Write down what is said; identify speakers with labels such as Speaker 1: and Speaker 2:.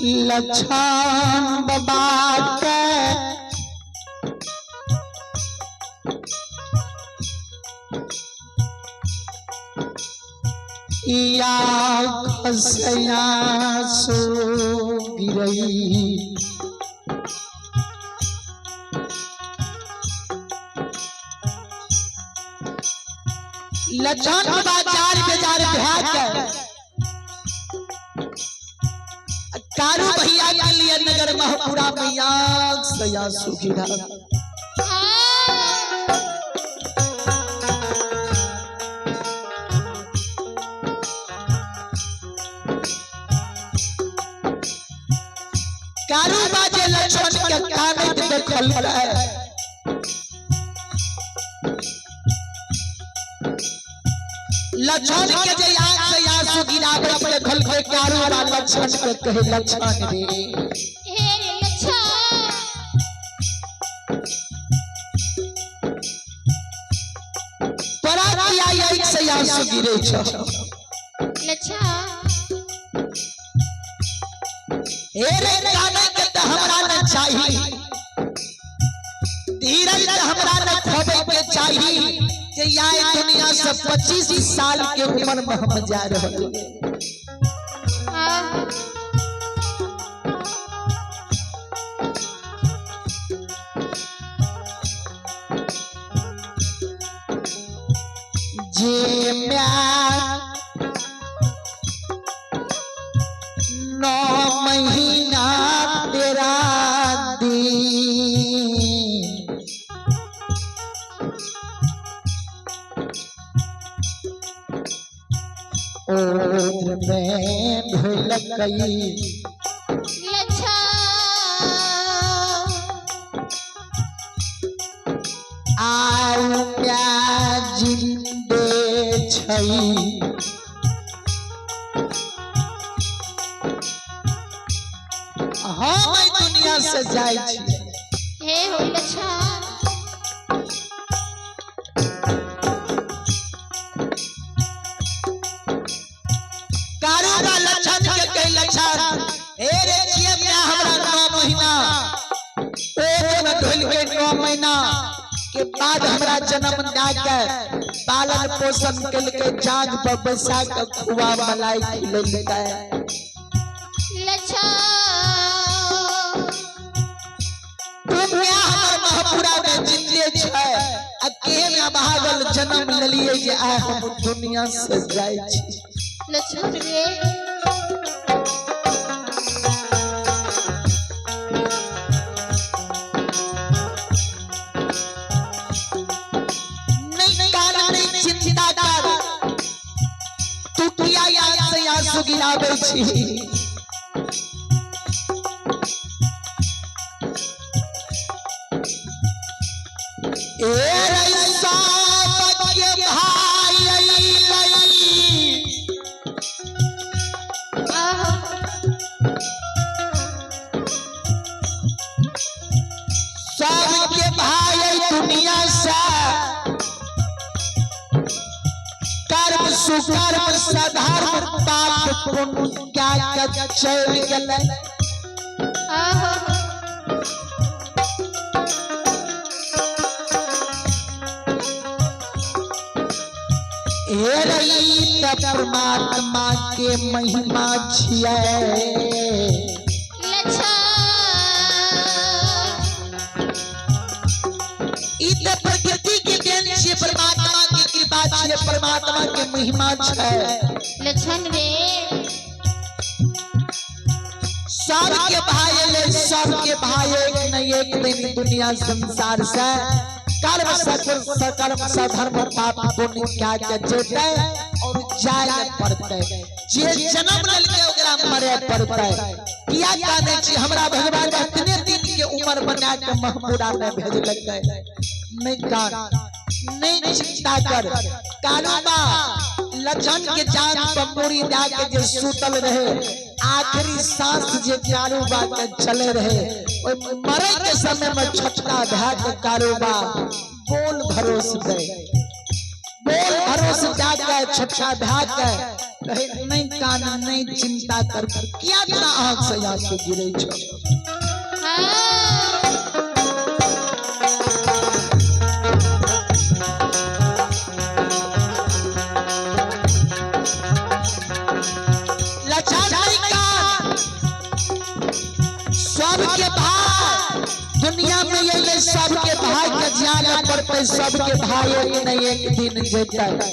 Speaker 1: लक्षण बाबा के या खसया सो गिरई। लक्षण बाबा चार बेजार भ्या के कारू भैया के लिए नगर महपुरा मैया सया सुगिरा। कारू बाजे लक्ष्मण के कानत देखल है। लक्ष्मण के जे आंख से आंसू गिरावत देखल के कारू बा लक्ष्मण के कहे लक्ष्मण रे
Speaker 2: हे रे लक्ष्मण।
Speaker 1: तोरा किया आंख से आंसू गिरे छ?
Speaker 2: लक्ष्मण।
Speaker 1: हे रे काने के त हमरा न चाही, धीरज त हमरा न खोबे के चाही जे आए दुनिया से 25 साल के उम्र में हम जा रहल।
Speaker 2: हाँ।
Speaker 1: जे म्या 9 महीना तेरा दिन ओद्र में ढोलकई
Speaker 2: लच्छा।
Speaker 1: आउ म्या जिंदे छई। हम एहि दुनिया से जाइ छी।
Speaker 2: हे हो लच्छा।
Speaker 1: कारू का लक्षण के कही लक्षण हे रे छिए म्या हमरा 9 महीना पेट में ढोल के 9 महीना के बाद हमरा जन्म दे के पालन पोषण के के जाग पर बैसा के खुआ मलाई खिलेलकै।
Speaker 2: लच्छा।
Speaker 1: तू म्या हमर महपुरा में जिंदे छै आ के में भागल जन्म लेलिए जे आइ हम दुनिया से जाइ छी।
Speaker 2: लच्छा रे।
Speaker 1: नहीं कान नहीं चिंता कर, तू किया याद से आंसू गिराबै छी? ए रे सबके भाई अइलै।
Speaker 2: आहा।
Speaker 1: सबके भाई दुनिया से कर्म सुकर्म सधर्म पाप पुण्य क्या के चल गेलै।
Speaker 2: आहा।
Speaker 1: हे रही त परमात्मा के महिमा छियै।
Speaker 2: लच्छा।
Speaker 1: ई त प्रकृति के देन छियै, परमात्मा के कृपा छियै, परमात्मा के महिमा छै।
Speaker 2: लक्षण रे।
Speaker 1: सबके भाई ले सबके भाई एक न एक दिन दुनिया संसार से कर्म सकर्म सधर्म पाप पुण्य क्या के जेतै और जाय पड़तै। जे जन्म लेलकै ओकरा मरे पड़तै। किया कानै छी? हमरा भगवान इतने दिन के उम्र बना के महपुरा में भेजलकै। नहीं कान नहीं चिंता कर। कानू बा लक्षण के जान पर मूड़ी दा के जे सुतल रहे, आखिरी सांस जे कारू बा के चले रहे, ओइ मरे के समय में छोटका भा के कारू बा बोल भरोस दे, बोल भरोस जा के छोटका भा के कहे नहीं कान नहीं चिंता कर, किया तेरा आंख से आंसू गिरे छो।
Speaker 2: हाँ।
Speaker 1: लक्षण नहीं कान, सबके भाई दुनिया में ये सबके भाई के जान पड़ते, सबके भाई एक नहीं एक दिन जेतै।